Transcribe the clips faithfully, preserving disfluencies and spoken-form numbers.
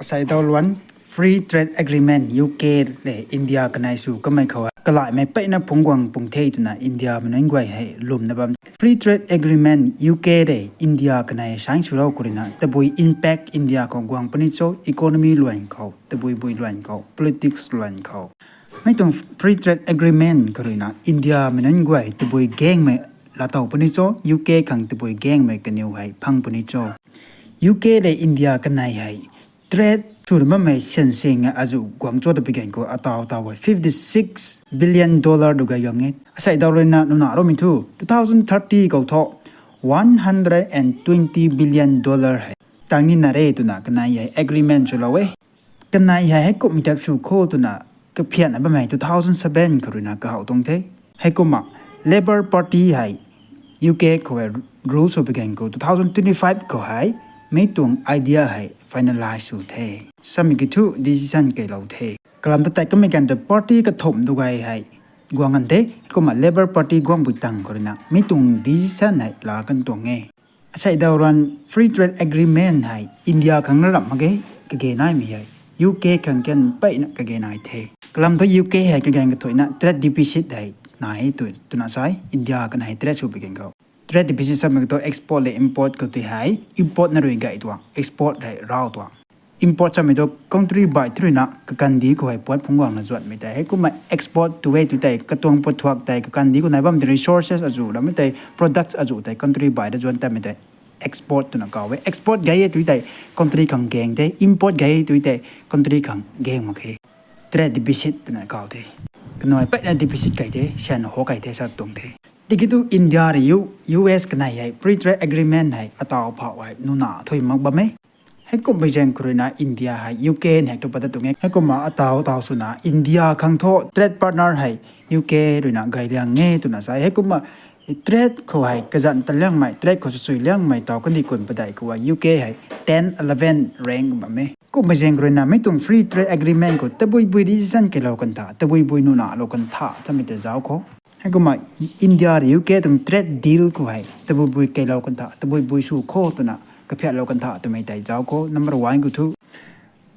Asei daw luan, Free Trade Agreement U K le India kanei sw kamei khou kalaimei peyna phungc guang pung the twna India mei nunc guay hei lwmna bam. Free Trade Agreement U K le India kanei sign swlou khou ruina tabui impact India khou guang puni cho, economy luan khou, tabui bui luan khou, politics luan khou. Mei tuang Free Trade Agreement khou ruina India mei nunc guay tabui gangmei laatow puni cho, U K khang tabui gangmei kaniw hei phang puni cho. U K le India kanei hei trade sw bammei siansing azuh guang cho ta pui gan khou ataw taw hei fifty six billion dollar du gay gang e. Asei daw ruina nuna roumei thu two thousand thirty khou thu one hundred and twenty billion dollar hei tang nina re twna kanei hei agreement swlou e. Kanei hei heikumhmei tak sw kho twna kaphianna bammei two thousand seven khou ruina kahaw tuang the. Heikumna Labour Party hei U K khou hei rule sw pui gan khou two thousand twenty five khou hei mei tuang idea hei finalize sw the. Samei kiu thu decision keylou the. Kalam ta tei kamei gan ta party kathumh du gay hei guang kan the. Heikumna Labour Party guangpui tang khou ruina mei tuang decision hei laa kan tuang e. Asei daw ruan Free Trade Agreement hei India khang na ramh mak ge, kage naimei hei U K khang kan peyna kage nai the. Kalam thu U K hei kagan kathuina trade deficit hei nai twna sa e. India kanei trade sw pui gan khou trade deficit samei khou thu export le import khou tei hei import na rui gay tuang, export hei raw tuang. Import samei thu country bai thu ruina kakandih khou hei puat phungc guangna zuanmei tei. Heikumna export tu e tu tei katuang puat thuak tei kakandih khou nai bam tei resources azuh ramei tei products azuh tei country bai ta zuan tamei tei export twna kaw e. Export gay e tu tei country khang gang the, import gay e tu tei country khang gang mak khe. Trade deficit twna kaw the. Kanei peyna deficit kay the, sian ho kay the sa tuang the. Tiki tu India rui U S kanei hei Free Trade Agreement hei ataw phau hei nuna thui mak bam e. Heikumhmei zaeng khou ruina India hei U K nek tu pat ta tuang e. Heikumna ataw taw swna India khang thu trade partner hei U K ruina gay liang e twna sa e. Heikumna trade khou hei kazanc ta liangmei, trade khou sw sui liangmei taw kandih kun padeih khou hei U K hei ten, eleven rank bam e. Kumhmei zaeng khou ruina mei tuang Free Trade Agreement khou tabui bui decision keylou kan tha, tabui bui nuna lou kan tha samei tei zauc khou. Heikumna India rui U K tuang trade deal khou hei tabui bui keylou kan tha, tabui bui sw kho twna kaphiatlou kan tha twmei tei zauc khou. Number one khou thu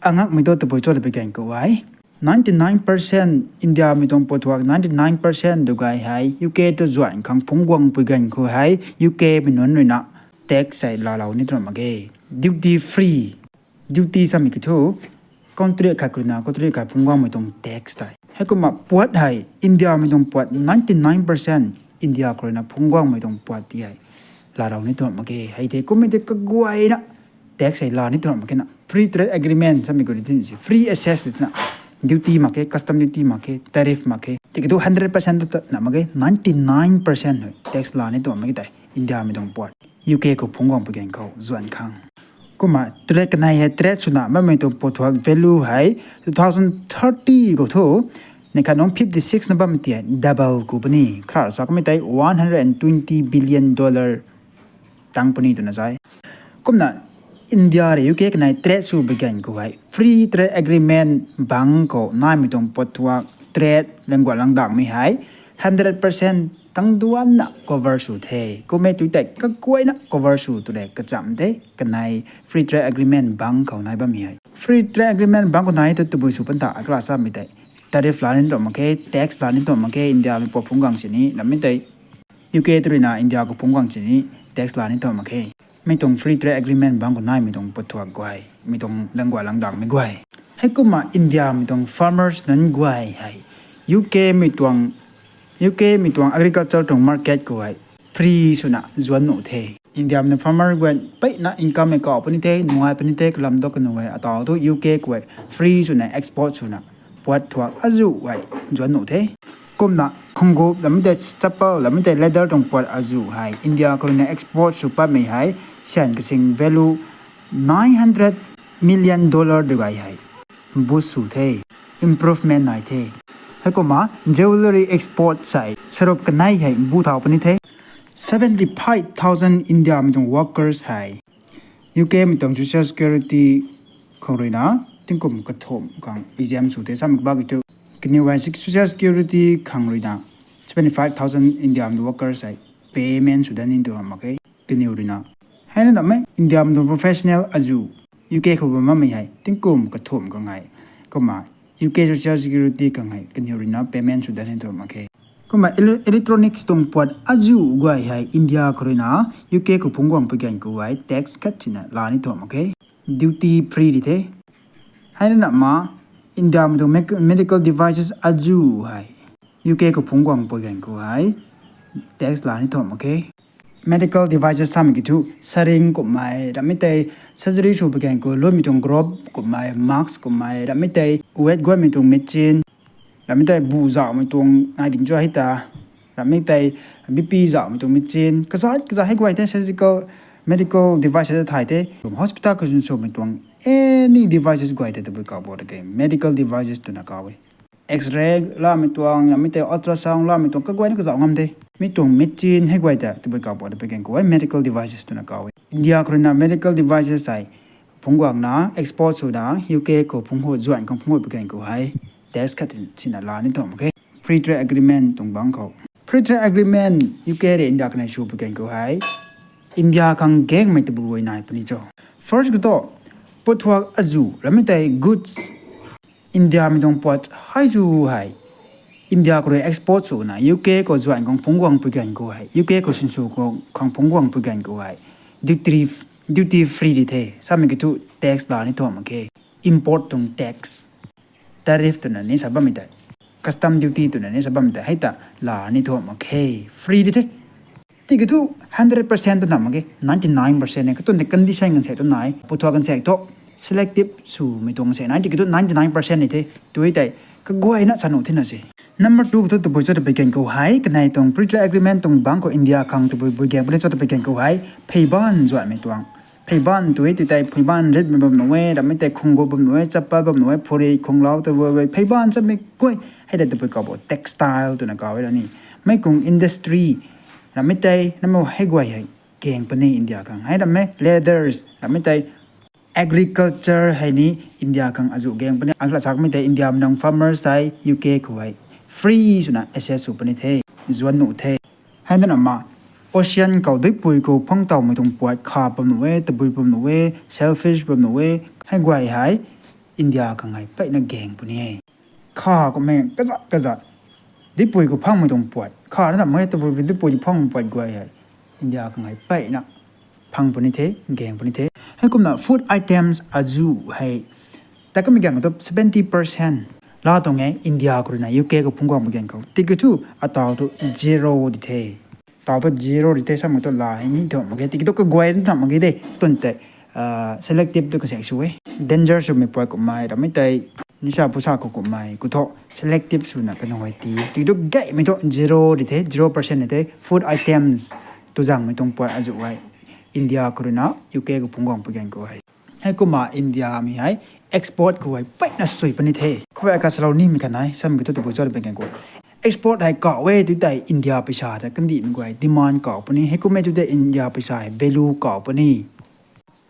angakmei tu tabui cho ta pui gan khou hei ninety nine percent India mei tuang puat thuak ninety nine percent du gay hei U K tu zuan khang phungc guang pui gan khou hei U K mei nunc ruina tax hei laalou ni twna mak ge. Duty free, duty samei kiu thu country khat khou ruina country khat phungc guangmei tuang tax tei. Heikumna puat hei India mei tuang puat ninety nine percent India khou ruina phungc guangmei tuang puat ti hei laalou ni twna mak ge. Hei the kummei tei kaguayna tax hei laa ni twna mak khe na. Free Trade Agreement samei khou ri tin si free access twna duty mak khe, custom duty mak khe, tariff mak khe. Tiki tu hundred percent tu na mak ge, ninety nine percent hei tax laa ni twna mak ge tei India mei tuang puat U K khou phungc guang pui gan khou zuan khang. Kumna trade kanei hei trade swna bammei tuang puat thuak value hei two thousand thirty khou thu neih khat nung fifty six na bammei ti hei double khou puni, khara sa kamei tei one hundred and twenty billion dollar tang puni twna sa e. Kumna India rui U K kanei trade sw pui gan khou hei Free Trade Agreement bangc khou naimei tuang puat thuak trade langguat langdakmei hei hundred percent tang duanna cover sw the. Kummei tu tei kaguayna cover sw tw le kacham the kanei Free Trade Agreement bangc khou nai bammei hei. Free Trade Agreement bangc khou nai tu tabui sw pan tha akla samei tei tariff laa ni twna mak khe, tax laa ni twna mak khe, India mei puat phungc guang sini namei tei U K tu ruina India khou phungc guang sini tax laa ni twna mak khe. Mei tuang Free Trade Agreement bangc khou naimei tuang puat thuak guay, mei tuang langguat langdakmei guay. Heikumna India mei tuang farmers nunc guay hei U K mei tuang U K mei tuang agriculture tuang market khou hei free swna zuan nuh the. India mei tuang farmer guay peyna income hei kau puni the, nungai puni the, kalam tu kanu hei ataw thu U K khou hei free swna export swna puat thuak azuh hei zuan nuh the. Kumna khungup lamei tei, chappal lamei tei, leather tuang puat azuh hei India khou ruina export sw patmei hei sian kasing value nine hundred million dollar du gay hei boost sw the, improvement nai the. Heikumna jewellery export sei sarup kanei hei bu thau puni the. Seventy five thousand India mei tuang workers hei U K mei tuang social security khou ruina tingkum kathumh khang exempt sw the samei kabak ki thu. Kaniw hei sec-, social security khang ruina seventy five thousand India mei tuang workers hei payment sw dat ni twna mak khe. Kaniw ruina heina namei India mei tuang professional azuh U K khou bam bammei hei tingkum kathumh khang hei, kumna U K social security khang hei kaniw ruina payment sw dat ni thu mak khe. Kumna ele-, electronics tuang puat azuh guay hei India khou ruina U K khou phungc guang pui gan khou hei tax khat sina la ni thu mak khe. Duty free di the. Hei na ma, Indiamei tuang mec-, medical devices azuh hei U K khou phungc guang pui gan khou hei tax la ni thu mak khe. Medical devices samei kiu thu, syringe kummei, ramei tei surgery sw pui gan khou luimei tuang glove kummei, mask kummei, ramei tei weight guaymei tuang machine, ramei tei bu zauhmei tuang nai ding cho hei ta, ramei tei B P zauhmei tuang machine, kazat kazat hei guay the surgical, medical devices thay the. Hospital khou sinswmei tuang any devices guay tei tabui kaw bo ta khe medical devices twna kaw e. X-ray lamei tuang, ramei tei ultrasound lamei tuang kaguayna kazauh ngam the. Mi tuang machine hei guay ta tabui kaw bo ta pui gan khou hei medical devices twna kaw e. India khou ruina medical devices hei phungc guangna export swna U K khou phungc hu zuan khang phungc hu pui gan khou hei tax khat sina la ni thu mak khe. Free trade agreement tuang bangc khou, free trade agreement U K rui India kanei sw pui gan khou hei India khang gaengmei tabui nai puni cho. First khou thu, puathuak azuh, ramei tei goods, Indiamei tuang puat hei zu hei India khou rui export swna U K khou zuan khang phungc guang pui gan khou hei, U K khou sinsw khou khang phungc guang pui gan khou hei duty, duty free di the. Samei kiu thu tax la ni thu mak khe. Import tuang tax, tariff twna ni sa bammei tei, custom duty twna ni sa bammei tei hei ta la ni thu mak khe, free di the. Tiki thu hundred percent tw na mak ge, ninety nine percent e. Katuang tei condition kan se tw nai, puathuak kan se thu selective swmei tuang se nai, tiki thu ninety nine percent ni the. Tui tei kaguayna sa nuh thina se. Number two khou thu tabui cho ta pui gan khou hei, kanei tuang free trade agreement tuang bangc khou India khang tabui bui gan puni cho ta pui gan khou hei, pheyban zuanmei tuang. Pheyban tui tei tei pheyban ritmei bam nuh e, ramei tei khunggou bam nuh e, chappal bam nuh e, phuri khunglou tabui pheyban chamei guay hei tei tabui kaw bo textile twna kaw e ra ni. Mei kung industry, ramei tei namei hei guay hei gaeng puni India khang. Hei ramei leathers, ramei tei agriculture hei ni India khang azuh gaeng puni. Akla sakmei tei Indiamei nang farmers hei U K khou hei free swna access sw puni the, zuan nuh the. Hei na ma, ocean khou duipui khou phang tawmei tuang puat kha bam nuh e, tabui bam nuh e, shellfish bam nuh e, hei guay hei India khang hei peyna gaeng puni e. Kha kummei kazat kazat, duipui khou phangmei tuang puat kha na mak e, tabui duipui phangmei puat guay hei India khang hei peyna phang puni the, gaeng puni the. Heikumna food items azuh hei ta kamei gaeng tu seventy percent la tuang e India khou ruina U K khou phungc guang pui gan khou. Tiki thu ataw tu zero di the. Taw tu zero di the, samei tu la hei ni thu mak ge, tiki thu kaguay ni tham mak ge de. Tun tei selective tu kasaek sw e. Danger swmei puat kummei, ramei tei nisa pusa khou kummei khou thu selective swna kanu hei ti. Tiki thu gaymei thu zero di the, zero percent di the. Food items, tuzangmei tuang puat azuh hei India khou ruina U K khou phungc guang pui gan khou hei. Heikumna Indiamei hei export khou hei peyna sui puni the. Khou hei kasalou nimei kha nai, samei kiu thu tabui cho ta pui gan khou. Export hei kaw e tu tei India paisa ta kandihmei guay demand kaw puni. Heikummei tu tei India paisa hei value kaw puni.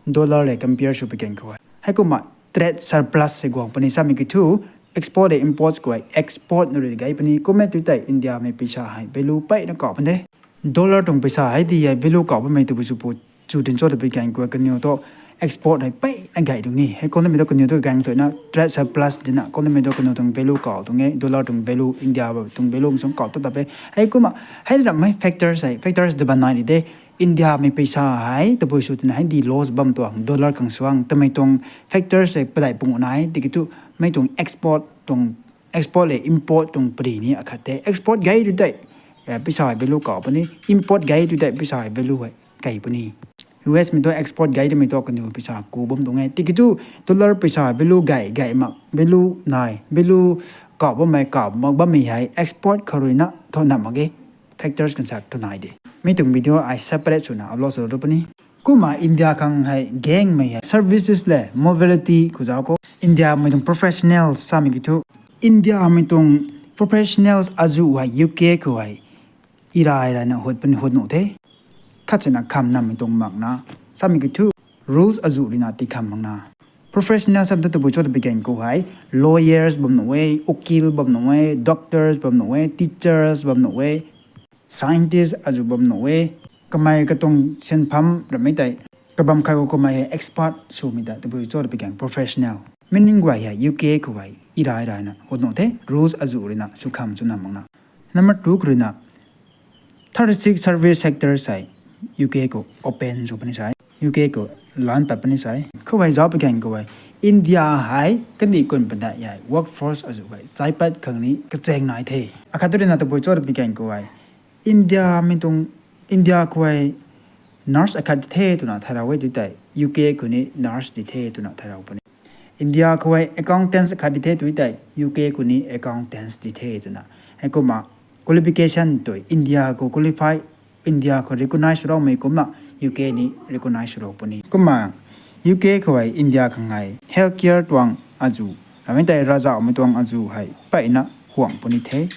Dollar le compare sw pui gan khou hei. Heikumna trade surplus hei guang puni, samei kiu thu export le imports khou hei export na rui gay puni. Kummei tu tei Indiamei paisa hei value peyna kaw puni de. Dollar tuang paisa hei di hei value kaw bammei tabui sw pu chu tin cho ta pui gan khou kaniw thu export hei peyna gay tuang ni. Hei economy tu kaniw thu gaeng thuina trade surplus dina economy tu kaniw tuang value kaw tuang e, dollar tuang value, India tuang value sung kaw ta ta pe. Heikumna hei ramei factors hei, factors de banai di de. Indiamei paisa hei tabui sw tina hei di loss bam tuang, dollar khang suang, tamei tuang factors hei padai pung nai, tiki thu mei tuang export tuang, export le import tuang pari ni akhat the. Export gay tu tei paisa hei value kaw puni, import gay tu tei paisa hei value hei kai puni. U S mei tu export gay twmei tu kaniw paisa ku bam tuang e. Tiki thu dollar paisa value gay, gay mak, value nai, value kaw bammei, kaw mak bammei hei export khou ruina thu na mak ge. Factors kansak thu nai de. Mi tuang video ai separate swna upload sw tu puni. Kumna India khang hei gaengmei hei services le mobility khou zauc khou. Indiamei tuang professionals samei kiu thu, Indiamei tuang professionals azuh hei U K khou hei irai raina hut puni, hut nuh the. Khat sina kham nammei tuang makna, samei kiu thu rules azuh ruina ti kham makna. Professional sam ta tabui cho ta pui gan khou hei lawyers bam nuh e, ukil bam nuh e, doctors bam nuh e, teachers bam nuh e, scientist azuh bam nuh e, kamei katuang sianpham ramei tei Kabam khat khou kamei hei expert swmei ta tabui cho twpui kan professional. Meaning guay hei U K khou hei irai raina hutnuh the, rules azuh ruina sw kham chwna makna. Number two khou ruina thirty six service sectors hei U K khou open sw puni sai, U K khou lan pat puni sai. Khou hei zauc pui kan khou hei India hei kandih kun padeih hei workforce azuh hei chaipat khang ni kachang nai the. Akhat tu ruina tabui cho twpui kan khou hei India mei tuang, India khou hei nurse akhat di the twna thayrau e tu tei U K khou ni nurse di the twna thayrau puni. India khou hei accountants akhat di the tu tei U K khou ni accountants di the twna. Heikumna qualification tei India khou qualify, India khou recognize swloumei kumna U K ni recognize swlou puni. Kumna U K khou hei India khang hei healthcare tuang azuh, ramei tei ravzauhmei tuang azuh hei peyna huang puni the.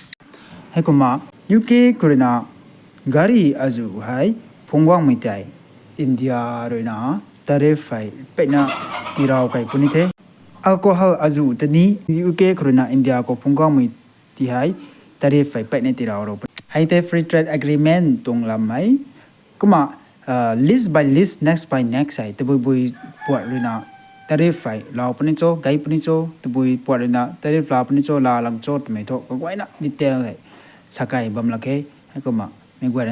Heikumna U K khou ruina gari azuh hei phungc guangmei tei India ruina tariff hei peyna tirau kei puni the. Alcohol azuh ta ni U K khou ruina India khou phungc guangmei ti hei tariff hei peyna tirau rou puni. Hei tei free trade agreement tuang lam hei. Kumna list by list, next by next hei tabui bui puat ruina tariff hei lau puni cho, gei puni cho, tabui puat ruina tariff lau puni cho, laa lang cho twmei thu kaguayna detail hei sa kei bam lak khe. Heikumna mei guay